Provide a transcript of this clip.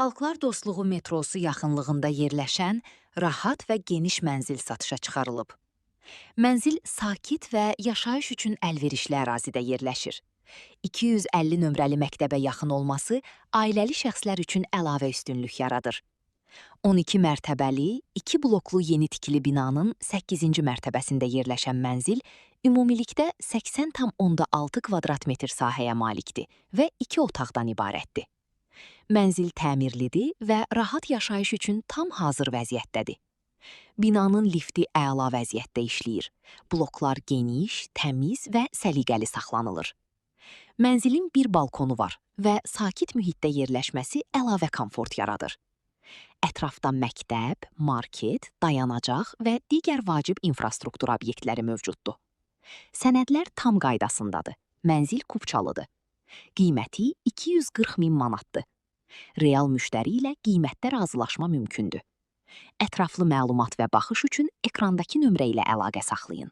Xalqlar Dostluğu metrosu yaxınlığında yerləşən rahat və geniş mənzil satışa çıxarılıb. Mənzil sakit və yaşayış üçün əlverişli ərazidə yerləşir. 250 nömrəli məktəbə yaxın olması ailəli şəxslər üçün əlavə üstünlük yaradır. 12 mərtəbəli, 2 bloklu yeni tikili binanın 8-ci mərtəbəsində yerləşən mənzil ümumilikdə 80,6 kvadrat metr sahəyə malikdir və 2 otaqdan ibarətdir. Mənzil təmirlidir və rahat yaşayış üçün tam hazır vəziyyətdədir. Binanın lifti əla vəziyyətdə işləyir. Bloklar geniş, təmiz və səliqəli saxlanılır. Mənzilin bir balkonu var və sakit mühitdə yerləşməsi əlavə komfort yaradır. Ətrafda məktəb, market, dayanacaq və digər vacib infrastruktur obyektləri mövcuddur. Sənədlər tam qaydasındadır. Mənzil kupçalıdır. Qiyməti 240 min manatdır. Real müştəri ilə qiymətdə razılaşma mümkündür. Ətraflı məlumat və baxış üçün ekrandakı nömrə ilə əlaqə saxlayın.